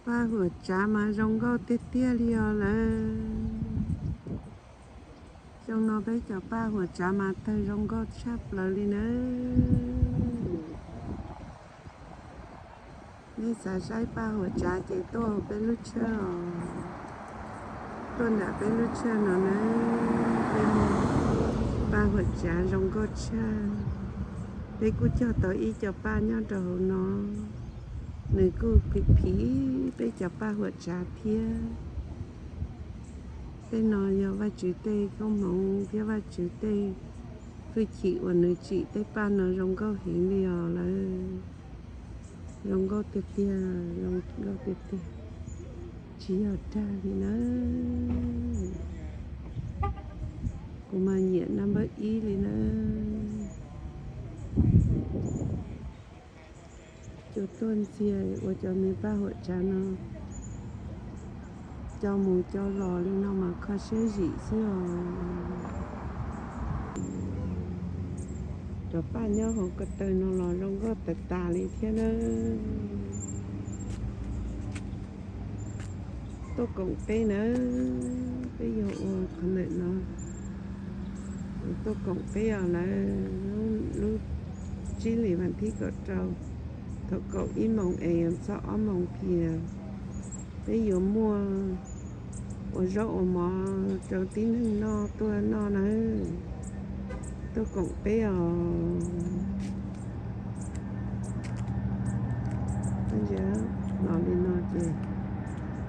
Paj huam tsav mas zoo nkauj tiag tiag li os lawm. Xyoo no peb cov paj huam tsav mas tawg zoo nkauj tshaj plaws li nawb. Nej xav saib paj huam tsav ces tuaj peb lub tshaj os, tuaj nram peb lub tshaj no nawb. Peb muaj paj huam tsav zoo nkauj tshaj. Peb kuj cog tau ib co paj nyob rau hauv no, nws kuj phim phim peb cov paj huam tsav thiab. Tej no yog Vajtswv tej koob hmoov thiab Vajtswv tej hwj chim uas nws tsim tej paj no zoo nkauj heev li os lawm. Zoo nkauj tiag tiag, zoo nkauj tiag tiag, tsis yog dag li nawb. Kuv mas nyiam number ib li nawb. Cua tuaj ntxiag ua cov me paj huam tsav no, coj mus coj los li no mas kho siab zim xwb os. Cov paj nyob hauv ko taw no los zoo nkauj tas tas li thiab nawb. Tuaj koom peb nawb, peb yuav ua qhov ntawm no. Tuaj koom peb os lawm, lub tsib hlis vas thib kaum rau, thaum kaum ib moos es yuav txog ob moos kiag, peb yuav muaj ua zaub ua mov rau tib neeg noj tuaj noj nawb. Tuaj koom peb os. Los li no ces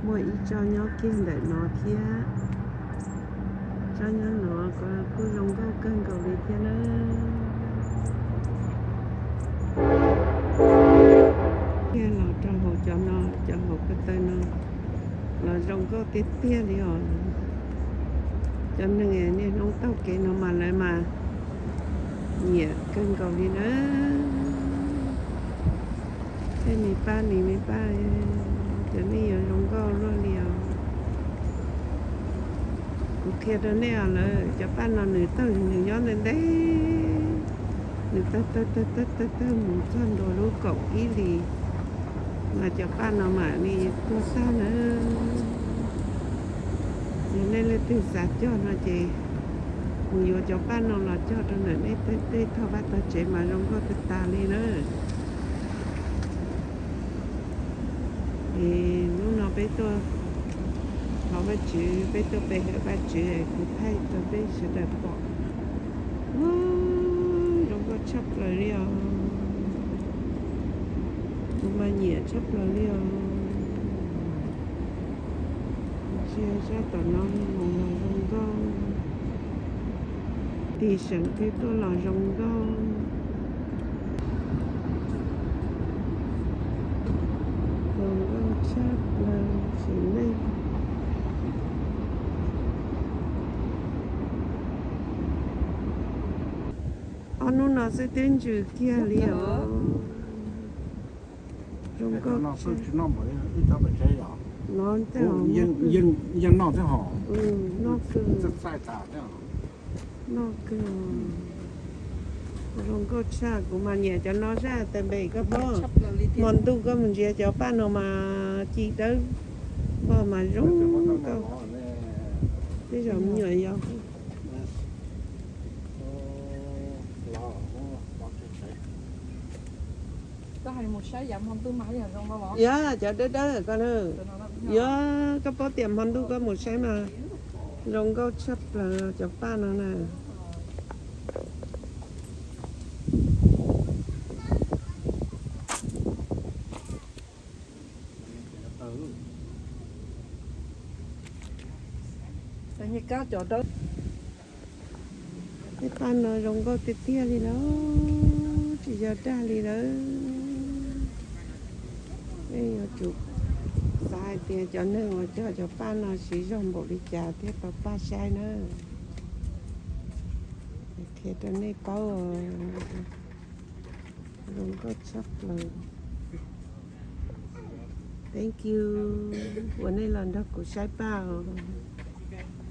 muaj ib tsob nyob kiag ntawm no thiab. Tsob nyob no kuj zoo nkauj kawg nkaus li thiab nawb. Kiag los rau hauv cov no, cov hauv ko taw no los zoo nkauj tiag tiag li os. Cov neeg niaj hnub taug kev no mas lawv mas nyiam kawg nkaus li nawb. Tej me paj ni me paj, cov nej yuav zoo nkauj luaj li os. Kuv qhia rau nej os lawm, cov paj no nws tawg, nws nyob ntej ntej, nws tawg tawg tawg tawg tawg tawg mus txog ntua lub kaum ib hlis mas cov paj no mam li tuag tag nawb. Yog nej leej twg xav cog no ces mus yuav cov paj no los cog rau ntawm nej tej tog vaj tog tsev mas zoo nkauj tag tas li nawb. Es hnub no peb tuaj thov Vajtswv, peb tuaj pe hawm Vajtswv, kuv thaij rau peb sawv daws pom. Ua, zoo nkauj tshaj plaws li os. Kuv mas nyiam tshaj plaws li os. Ntsia sab tom no mus los zoo nkauj, tig seem twg tuaj los zoo nkauj. Zoo nkauj tshaj plaws tsev neeg. Ob hnub no xwb twb ntsws kiag li os. Zoo nkauj tshaj. Noj kawg, noj kawg. Zoo nkauj tshaj, kuv mas nyiam cov no zaj tas npe koj paub. Hmo ntuj koj mus ntsia cov paj no mas ci dawb vog mas zoo nkauj. Tej zaum me nyuam yaus. Yog cov dawb dawb ko na. Yog koj paub tias hmo ntuj koj mus saib mas zoo nkauj tshaj plaws cov paj no na. Tej paj no zoo nkauj tiag tiag li lawm, tsis yog dag li lawm. Peb yuav tsum xav hais tias cov neeg uas cog cov paj no siv zog npaum li cas thiaj tau paj saib na. Qhia rau nej paub, zoo nkauj tshaj plaws. Thank you uas nej los nrog kuv saib paj os.